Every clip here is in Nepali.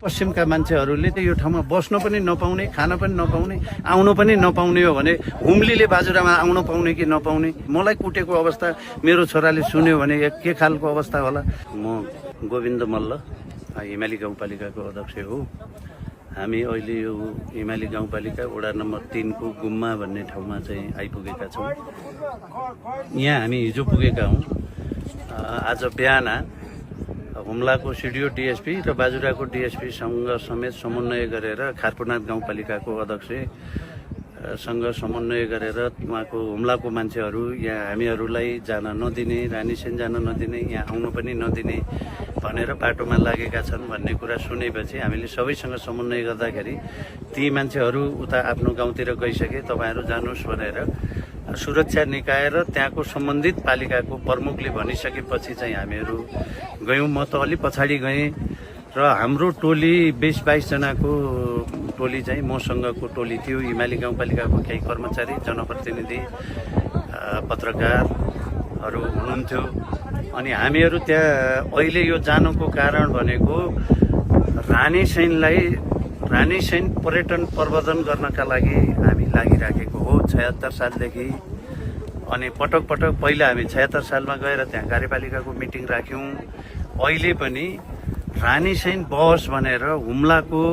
पश्चिमका मान्छेहरूले त यो ठाउँमा बस्न पनि नपाउने, खान पनि नपाउने, आउन पनि नपाउने हो भने हुम्लीले बाजुरामा आउन पाउने कि नपाउने, मलाई कुटेको अवस्था मेरो छोराले सुन्यो भने के खालको अवस्था होला। म गोविन्द मल्ल हिमाली गाउँपालिकाको अध्यक्ष हो। हामी अहिले यो हिमाली गाउँपालिका वडा नम्बर 3 को गुम्मा भन्ने ठाउँमा चाहिँ आइपुगेका छौँ। यहाँ हामी हिजो पुगेका हौँ। आज बिहान हुम्लाको सिडिओ डिएसपी र बाजुराको डिएसपीसँग समेत समन्वय गरेर खारपुनाथ गाउँपालिकाको अध्यक्षसँग समन्वय गरेर उहाँको हुम्लाको मान्छेहरू यहाँ हामीहरूलाई जान नदिने, रानीसेन जान नदिने, यहाँ आउनु पनि नदिने भनेर बाटोमा लागेका छन् भन्ने कुरा सुनेपछि हामीले सबैसँग समन्वय गर्दाखेरि ती मान्छेहरू उता आफ्नो गाउँतिर गइसके, तपाईँहरू जानुहोस् भनेर सुरक्षा निकाय र त्यहाँको सम्बन्धित पालिकाको प्रमुखले भनिसकेपछि चाहिँ हामीहरू गयौँ। म त अलि पछाडि गएँ र हाम्रो टोली 20-22 जनाको टोली चाहिँ मसँगको टोली थियो। हिमाली गाउँपालिकाको केही कर्मचारी, जनप्रतिनिधि, पत्रकारहरू हुनुहुन्थ्यो। अनि हामीहरू त्यहाँ अहिले यो जानुको कारण भनेको रानीसेन पर्यटन प्रवर्धन गर्नका लागि हामी लागिराखेको हो 76 सालदेखि। अनि पटक पहिला हामी 76 सालमा गएर त्यहाँ कार्यपालिकाको मिटिङ राख्यौँ। अहिले पनि रानीसेन बस भनेर हुम्लाको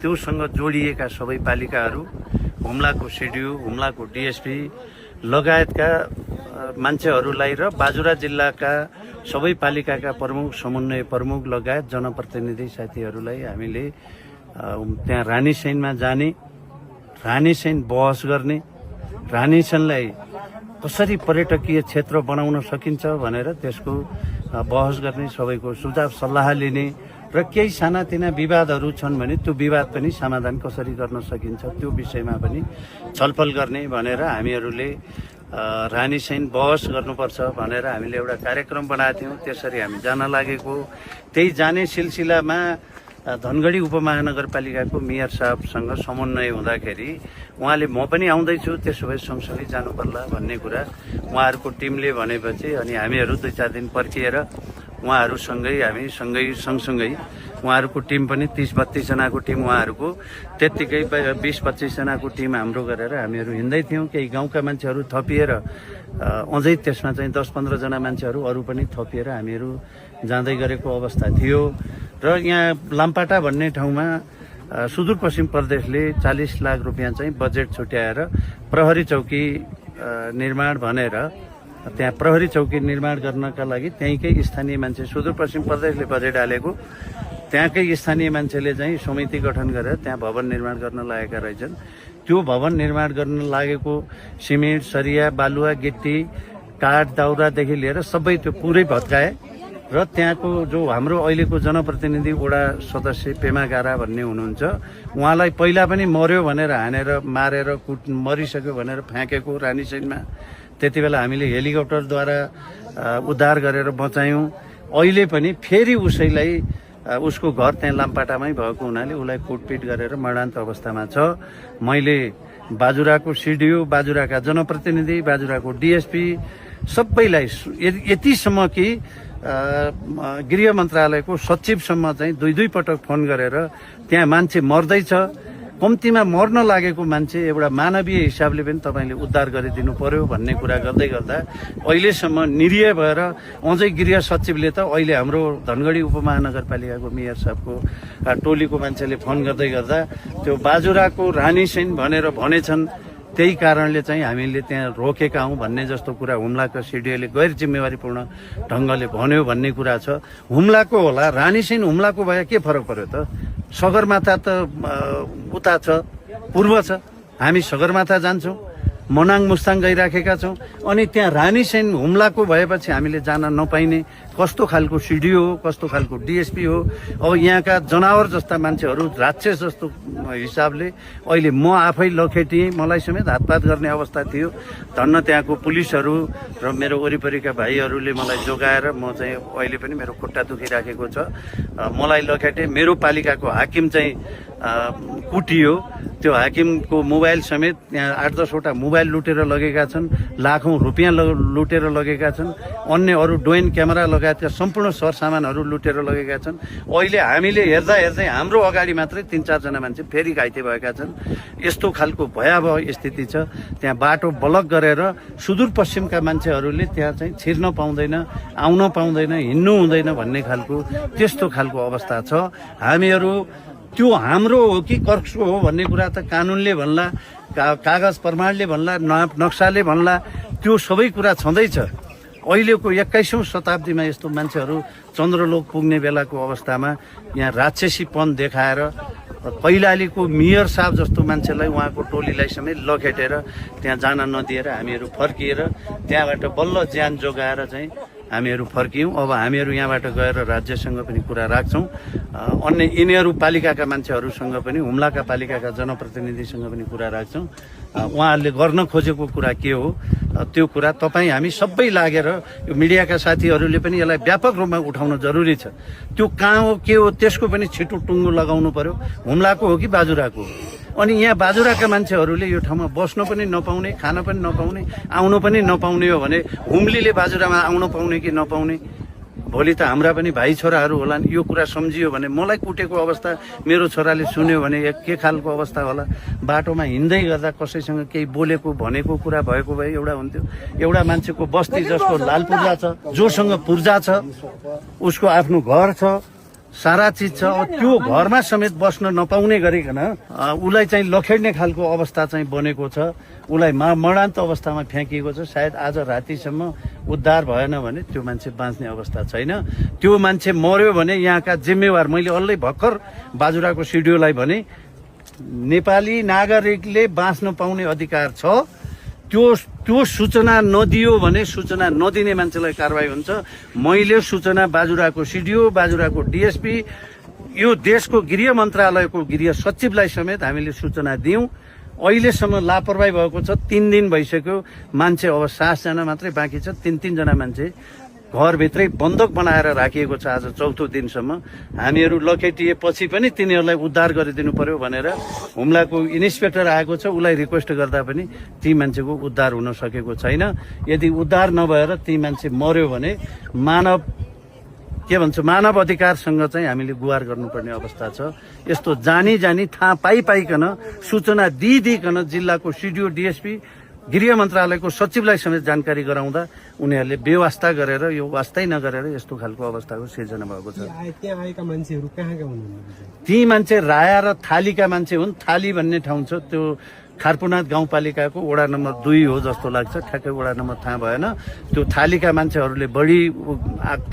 त्योसँग जोडिएका सबै पालिकाहरू, हुम्लाको सिडिओ, हुम्लाको डिएसपी लगायतका मान्छेहरूलाई र बाजुरा जिल्लाका सबै पालिकाका प्रमुख, समन्वय प्रमुख लगायत जनप्रतिनिधि साथीहरूलाई हामीले त्यहाँ रानीसेनमा जाने, रानीसेन बहस गर्ने, रानीसेनलाई कसरी पर्यटकीय क्षेत्र बनाउन सकिन्छ भनेर त्यसको बहस गर्ने, सबैको सुझाव सल्लाह लिने र केही सानातिना विवादहरू छन् भने त्यो विवाद पनि समाधान कसरी गर्न सकिन्छ त्यो विषयमा पनि छलफल गर्ने भनेर हामीहरूले रानीसेन बहस गर्नुपर्छ भनेर हामीले एउटा कार्यक्रम बनाएको थियौँ। त्यसरी हामी जान लागेको। त्यही जाने सिलसिलामा धनगढी उपमहानगरपालिकाको मेयर साहबसँग समन्वय हुँदाखेरि उहाँले म पनि आउँदैछु, त्यसो भए सँगसँगै जानु पर्ला भन्ने कुरा उहाँहरूको टिमले भनेपछि अनि हामीहरू 2-4 दिन पर्खिएर उहाँहरूसँगै हामी सँगसँगै उहाँहरूको टिम पनि 30-32 जनाको टिम, उहाँहरूको त्यत्तिकै 20-25 जनाको टिम हाम्रो गरेर हामीहरू हिँड्दै थियौँ। केही गाउँका मान्छेहरू थपिएर अझै त्यसमा चाहिँ 10-15 जना मान्छेहरू अरू पनि थपिएर हामीहरू जाँदै गरेको अवस्था थियो। र यहाँ लाम्पाटा भन्ने ठाउँमा सुदूरपश्चिम प्रदेशले 40 लाख रुपियाँ चाहिँ बजेट छुट्याएर प्रहरी चौकी निर्माण भनेर त्यहाँ प्रहरी चौकी निर्माण गर्नका लागि त्यहीँकै स्थानीय मान्छे, सुदूरपश्चिम प्रदेशले बजेट हालेको, त्यहाँकै स्थानीय मान्छेले चाहिँ समिति गठन गरेर त्यहाँ भवन निर्माण गर्न लागेका रहेछन्। त्यो भवन निर्माण गर्न लागेको सिमेन्ट, सरिया, बालुवा, गिट्टी, काठ, दाउरादेखि लिएर सबै त्यो पुरै भत्काए र त्यहाँको जो हाम्रो अहिलेको जनप्रतिनिधि वडा सदस्य पेमा गारा भन्ने हुनुहुन्छ, उहाँलाई पहिला पनि मर्यो भनेर हानेर मारेर मरिसक्यो भनेर फ्याँकेको रानीसेनमा। त्यति बेला हामीले हेलिकप्टरद्वारा उद्धार गरेर बचायौँ। अहिले पनि फेरि उसैलाई, उसको घर त्यहाँ लाम्पाटामै भएको हुनाले उसलाई कुटपिट गरेर मरणान्त अवस्थामा छ। मैले बाजुराको सिडिओ, बाजुराका जनप्रतिनिधि, बाजुराको डिएसपी सबैलाई यतिसम्म कि गृह मन्त्रालयको सचिवसम्म चाहिँ 2-2 पटक फोन गरेर त्यहाँ मान्छे मर्दैछ, कम्तीमा मर्न लागेको मान्छे एउटा मानवीय हिसाबले पनि तपाईँले उद्धार गरिदिनु पर्यो भन्ने कुरा गर्दै गर्दा अहिलेसम्म निरीह भएर अझै गृह सचिवले त अहिले हाम्रो धनगढी उपमहानगरपालिकाको मेयर साहबको टोलीको मान्छेले फोन गर्दै गर्दा त्यो बाजुराको रानीसेन भनेर भनेछन्, त्यही कारणले चाहिँ हामीले त्यहाँ रोकेका हौँ भन्ने जस्तो कुरा हुम्लाको सिडिओले गैर जिम्मेवारीपूर्ण ढङ्गले भन्यो भन्ने कुरा छ। हुम्लाको होला, रानीसेन हुम्लाको भए के फरक पर्यो त? सगरमाथा त उता छ, पूर्व छ, हामी सगरमाथा जान्छौँ, मनाङ मुस्ताङ गइराखेका छौँ। अनि त्यहाँ रानीसेन हुम्लाको भएपछि हामीले जान नपाइने कस्तो खालको सिडिओ हो, कस्तो खालको डिएसपी हो? अब यहाँका जनावर जस्ता मान्छेहरू राक्षस जस्तो हिसाबले अहिले म आफै लखेटिएँ, मलाई समेत हातपात गर्ने अवस्था थियो। धन्न त्यहाँको पुलिसहरू र मेरो वरिपरिका भाइहरूले मलाई जोगाएर म चाहिँ अहिले पनि मेरो खुट्टा दुखिराखेको छ, मलाई लखेटे। मेरो पालिकाको हाकिम चाहिँ कुटियो त्यो हाकिमको मोबाइल समेत यहाँ 8-10 मोबाइल लुटेर लगेका छन्, लाखौं रुपियाँ लुटेर लगेका छन्, अन्य अरू डोइन क्यामेरा लगायतका सम्पूर्ण सरसामानहरू लुटेर लगेका छन्। अहिले हामीले हेर्दा हेर्दै हाम्रो अगाडि मात्रै 3-4 जना मान्छे फेरि घाइते भएका छन्। यस्तो खालको भयावह स्थिति छ। त्यहाँ बाटो ब्लक गरेर सुदूरपश्चिमका मान्छेहरूले त्यहाँ चाहिँ छिर्न पाउँदैन, आउन पाउँदैन, हिँड्नु हुँदैन भन्ने खालको त्यस्तो खालको अवस्था छ। हामीहरू त्यो हाम्रो हो कि कर्सको हो भन्ने कुरा त कानुनले भन्ला, कागज प्रमाणले भन्ला, नक्साले भन्ला, त्यो सबै कुरा छँदैछ। अहिलेको 21औं शताब्दीमा यस्तो मान्छेहरू चन्द्रलोक पुग्ने बेलाको अवस्थामा यहाँ राक्षसीपन देखाएर कैलालीको मेयर साहब जस्तो मान्छेलाई उहाँको टोलीलाई समेत लखेटेर त्यहाँ जान नदिएर हामीहरू फर्किएर त्यहाँबाट बल्ल ज्यान जोगाएर चाहिँ हामीहरू फर्कियौँ। अब हामीहरू यहाँबाट गएर राज्यसँग पनि कुरा राख्छौँ, अन्य यिनीहरू पालिकाका मान्छेहरूसँग पनि, हुम्लाका पालिकाका जनप्रतिनिधिसँग पनि कुरा राख्छौँ। उहाँहरूले गर्न खोजेको कुरा के हो त्यो कुरा तपाईँ हामी सबै लागेर यो मिडियाका साथीहरूले पनि यसलाई व्यापक रूपमा उठाउन जरुरी छ। त्यो कहाँ हो के हो त्यसको पनि छिटो टुङ्गो लगाउनु पर्यो। हुम्लाको हो कि बाजुराको हो? अनि यहाँ बाजुराका मान्छेहरूले यो ठाउँमा बस्न पनि नपाउने, खान पनि नपाउने, आउन पनि नपाउने हो भने हुम्लीले बाजुरामा आउन पाउने कि नपाउने? भोलि त हाम्रा पनि भाइ छोराहरू होलान्। यो कुरा सम्झियो भने मलाई कुटेको अवस्था मेरो छोराले सुन्यो भने के खालको अवस्था होला? बाटोमा हिँड्दै गर्दा कसैसँग केही बोलेको भनेको कुरा भएको भए एउटा हुन्थ्यो। एउटा मान्छेको बस्ती जसको लाल पूर्जा छ, जोसँग पूर्जा छ, उसको आफ्नो घर छ, सारा चिज छ, त्यो घरमा समेत बस्न नपाउने गरिकन उसलाई चाहिँ लखेड्ने खालको अवस्था चाहिँ बनेको छ। उसलाई मरणान्त अवस्थामा फ्याँकिएको छ। सायद आज रातिसम्म उद्धार भएन भने त्यो मान्छे बाँच्ने अवस्था छैन। त्यो मान्छे मर्यो भने यहाँका जिम्मेवार, मैले अल्लै भर्खर बाजुराको सिडिओलाई भने नेपाली नागरिकले बाँच्न पाउने अधिकार छ। त्यो सूचना नदियो भने सूचना नदिने मान्छेलाई कारवाही हुन्छ। मैले सूचना बाजुराको सिडिओ, बाजुराको डिएसपी, यो देशको गृह मन्त्रालयको गृह सचिवलाई समेत हामीले सूचना दियौँ। अहिलेसम्म लापरवाही भएको छ। 3 दिन भइसक्यो। मान्छे अब 7 जना मात्रै बाँकी छ। 3 जना मान्छे घरभित्रै बन्दक बनाएर राखिएको छ आज 4थो दिनसम्म। हामीहरू लखेटिएपछि पनि तिनीहरूलाई उद्धार गरिदिनु पर्यो भनेर हुम्लाको इन्सपेक्टर आएको छ, उसलाई रिक्वेस्ट गर्दा पनि ती मान्छेको उद्धार हुन सकेको छैन। यदि उद्धार नभएर ती मान्छे मर्यो भने मानव अधिकारसँग चाहिँ हामीले गुहार गर्नुपर्ने अवस्था छ। यस्तो जानी थाहा पाइकन सूचना दिइकन जिल्लाको सिडिओ, डिएसपी, गृह मन्त्रालयको सचिवलाई समेत जानकारी गराउँदा उनीहरूले बेवास्ता गरेर यो वास्तै नगरेर यस्तो खालको अवस्थाको सिर्जना भएको छ। त्यहाँ आएका मान्छेहरू कहाँका हुन्? ती मान्छे राया र थालीका मान्छे हुन्। थाली भन्ने ठाउँ छ, त्यो खारपुनाथ गाउँपालिकाको वडा नम्बर 2 हो जस्तो लाग्छ, ठ्याक्कै वडा नम्बर थाहा भएन। त्यो थालीका मान्छेहरूले बढी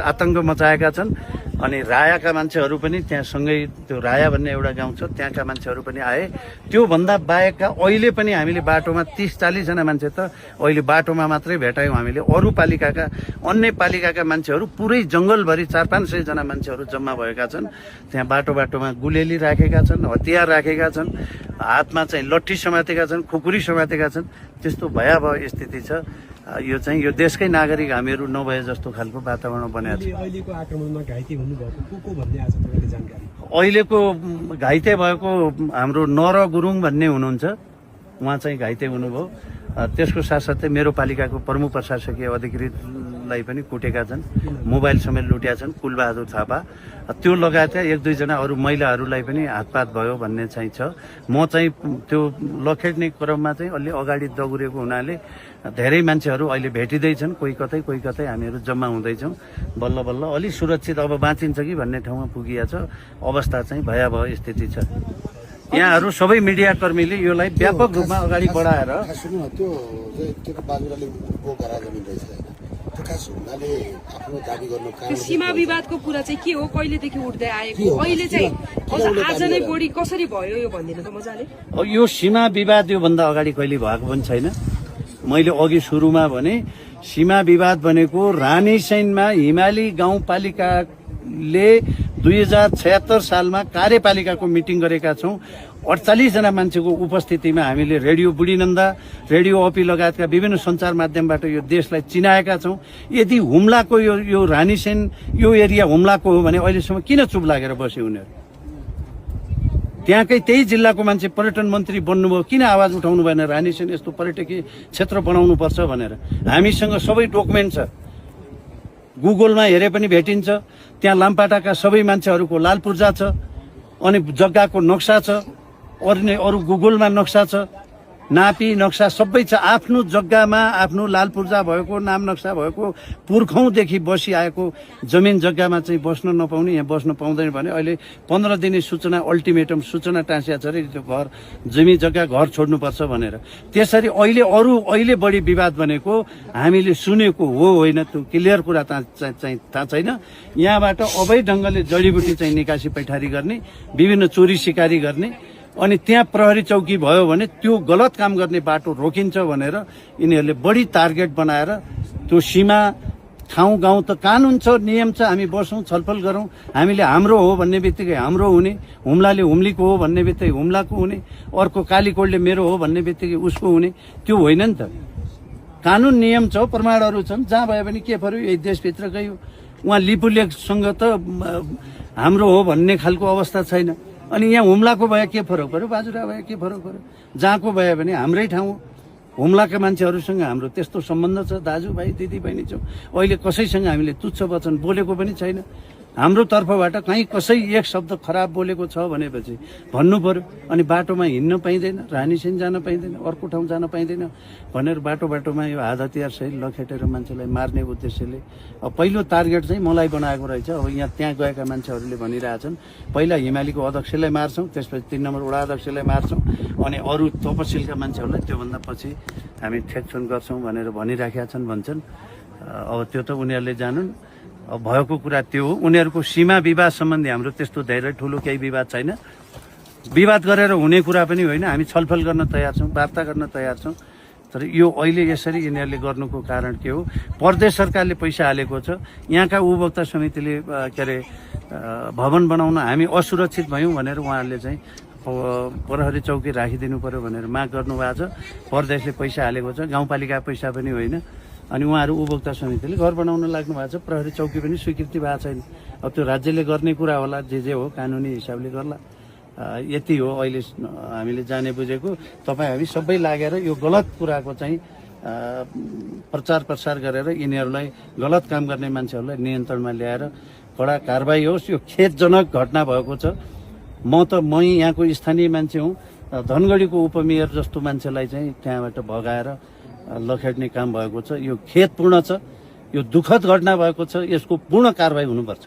आतंक मचाएका छन्। अनि रायाका मान्छेहरू पनि त्यहाँ सँगै, त्यो राया भन्ने एउटा गाउँ छ, त्यहाँका मान्छेहरू पनि आए। त्योभन्दा बाहेकका अहिले पनि हामीले बाटोमा 30-40 जना मान्छे त अहिले बाटोमा मात्रै भेटायौँ हामीले। अरू पालिकाका, अन्य पालिकाका मान्छेहरू पुरै जङ्गलभरि 400-500 जना मान्छेहरू जम्मा भएका छन्। त्यहाँ बाटोमा गुलेली राखेका छन्, हतियार राखेका छन्, हातमा चाहिँ लट्ठी समातेका छन्, खुकुरी समातेका छन्। त्यस्तो भयावह स्थिति छ। यो चाहिँ यो देशकै नागरिक हामीहरू नभए जस्तो खालको वातावरण बनेको छ। अहिलेको आक्रमणमा घाइते हुनुभएको को भन्ने आज तपाईँले जानकारी? अहिलेको घाइते भएको हाम्रो नर गुरुङ भन्ने हुनुहुन्छ, उहाँ चाहिँ घाइते हुनुभयो। त्यसको साथसाथै मेरो पालिकाको प्रमुख प्रशासकीय अधिकृतलाई पनि कुटेका छन्, मोबाइल समेत लुट्या छन्, कुलबहादुर थापा। त्यो लगायतका 1-2 जना अरू महिलाहरूलाई पनि हातपात भयो भन्ने चाहिँ छ। म चाहिँ त्यो लखेट्ने क्रममा चाहिँ अलि अगाडि दगुरेको हुनाले धेरै मान्छेहरू अहिले भेटिँदैछन्, कोही कतै हामीहरू जम्मा हुँदैछौँ। बल्ल बल्ल अलि सुरक्षित अब बाँचिन्छ कि भन्ने ठाउँमा पुगिया छ। अवस्था चाहिँ भयावह स्थिति छ। यहाँहरू सबै मिडियाकर्मीले यसलाई व्यापक रूपमा अगाडि बढाएर सीमा विवादको कुरा चाहिँ के हो, कहिलेदेखि उठ्दै आएको, अहिले चाहिँ आज नै बढी कसरी भयो यो भनिदिनु त मजाले। यो सीमा विवाद योभन्दा अगाडि कहिले भएको पनि छैन। मैले अघि सुरुमा भने सीमा विवाद भनेको रानीसैनमा हिमाली गाउँपालिकाले 2076 सालमा कार्यपालिकाको मिटिङ गरेका छौँ। 48 जना मान्छेको उपस्थितिमा हामीले रेडियो बुढीनन्दा, रेडियो ओपी लगायतका विभिन्न सञ्चार माध्यमबाट यो देशलाई चिनाएका छौँ। यदि हुम्लाको यो रानीसेन यो एरिया हुम्लाको हो भने अहिलेसम्म किन चुप लागेर बसे उनीहरू? त्यहाँकै त्यही जिल्लाको मान्छे पर्यटन मन्त्री बन्नुभयो, किन आवाज उठाउनु भएन रानीसेन यस्तो पर्यटकीय क्षेत्र बनाउनुपर्छ भनेर? हामीसँग सबै डकुमेन्ट छ, गुगलमा हेरे पनि भेटिन्छ। त्यहाँ लामपाटाका सबै मान्छेहरूको लाल पूर्जा छ, अनि जग्गाको नक्सा छ, अरू गुगलमा नक्सा छ, नापी नक्सा सबै छ। आफ्नो जग्गामा आफ्नो लाल पूर्जा भएको, नाम नक्सा भएको, पुर्खौँदेखि बसिआएको जमिन जग्गामा चाहिँ बस्न नपाउने, यहाँ बस्न पाउँदैन भने अहिले 15 दिने सूचना अल्टिमेटम सूचना टाँसिया छ रे, त्यो घर जमी जग्गा घर छोड्नुपर्छ भनेर। त्यसरी अहिले बढी विवाद भनेको हामीले सुनेको हो होइन, त्यो क्लियर कुरा थाहा छैन। यहाँबाट अवैध ढङ्गले जडीबुटी चाहिँ निकासी पैठारी गर्ने, विभिन्न चोरी सिकारी गर्ने, अनि त्यहाँ प्रहरी चौकी भयो भने त्यो गलत काम गर्ने बाटो रोकिन्छ भनेर यिनीहरूले बढी टार्गेट बनाएर त्यो सीमा ठाउँ गाउँ त कानुन छ, नियम छ, हामी बसौँ छलफल गरौँ। हामीले हाम्रो हो भन्ने बित्तिकै हाम्रो हुने, हुम्लाले हुम्लीको हो भन्ने बित्तिकै हुम्लाको हुने, अर्को कालीकोटले मेरो हो भन्ने बित्तिकै उसको हुने, त्यो होइन नि त। कानुन नियम छ, प्रमाणहरू छन्, जहाँ भए पनि के पर्यो, यही देशभित्रकै हो। उहाँ लिपुलेखसँग त हाम्रो हो भन्ने खालको अवस्था छैन। अनि यहाँ हुम्लाको भए के फरक पर्यो, बाजुरा भए के फरक पर्यो? जहाँको भए पनि हाम्रै ठाउँ, हुम्लाका मान्छेहरूसँग हाम्रो त्यस्तो सम्बन्ध छ, दाजुभाइ दिदीबहिनी छौँ। अहिले कसैसँग हामीले तुच्छ वचन बोलेको पनि छैन। हाम्रो तर्फबाट कहीँ कसै एक शब्द खराब बोलेको छ भनेपछि भन्नु पर्यो। अनि बाटोमा हिँड्न पाइँदैन, रानीसेन जान पाइँदैन, अर्को ठाउँ जान पाइँदैन भनेर बाटोमा यो हात हतियार सहित लखेटेर मान्छेलाई मार्ने उद्देश्यले अब पहिलो टार्गेट चाहिँ मलाई बनाएको रहेछ। अब यहाँ त्यहाँ गएका मान्छेहरूले भनिरहेछन् पहिला हिमालीको अध्यक्षलाई मार्छौँ, त्यसपछि 3 नम्बर वडा अध्यक्षलाई मार्छौँ, अनि अरू तपसिलका मान्छेहरूलाई त्योभन्दा पछि हामी ठेकछुन गर्छौँ भनेर भनिराखेका छन् भन्छन्। अब त्यो त उनीहरूले जानुन्। अब भएको कुरा त्यो हो। उनीहरूको सीमा विवाद सम्बन्धी हाम्रो त्यस्तो धेरै ठुलो केही विवाद छैन। विवाद गरेर हुने कुरा पनि होइन। हामी छलफल गर्न तयार छौँ, वार्ता गर्न तयार छौँ। तर यो अहिले यसरी यिनीहरूले गर्नुको कारण के हो? प्रदेश सरकारले पैसा हालेको छ, यहाँका उपभोक्ता समितिले के अरे भवन बनाउन हामी असुरक्षित भयौँ भनेर उहाँहरूले चाहिँ प्रहरी चौकी राखिदिनु पर्यो भनेर माग गर्नुभएको छ। प्रदेशले पैसा हालेको छ, गाउँपालिका पैसा पनि होइन। अनि उहाँहरू उपभोक्ता समितिले घर बनाउन लाग्नु भएको छ, प्रहरी चौकी पनि स्वीकृति भएको छैन। अब त्यो राज्यले गर्ने कुरा होला, जे हो कानुनी हिसाबले गर्ला। यति हो अहिले हामीले जाने बुझेको। तपाईँ हामी सबै लागेर यो गलत कुराको चाहिँ प्रचार प्रसार गरेर यिनीहरूलाई गलत काम गर्ने मान्छेहरूलाई नियन्त्रणमा ल्याएर कडा कारबाही होस्। यो खेदजनक घटना भएको छ। म यहाँको स्थानीय मान्छे हुँ। धनगढीको उपमेयर जस्तो मान्छेलाई चाहिँ त्यहाँबाट भगाएर लखेट्ने काम भएको छ। यो खेदपूर्ण छ, यो दुःखद घटना भएको छ। यसको पूर्ण कारबाही हुनुपर्छ।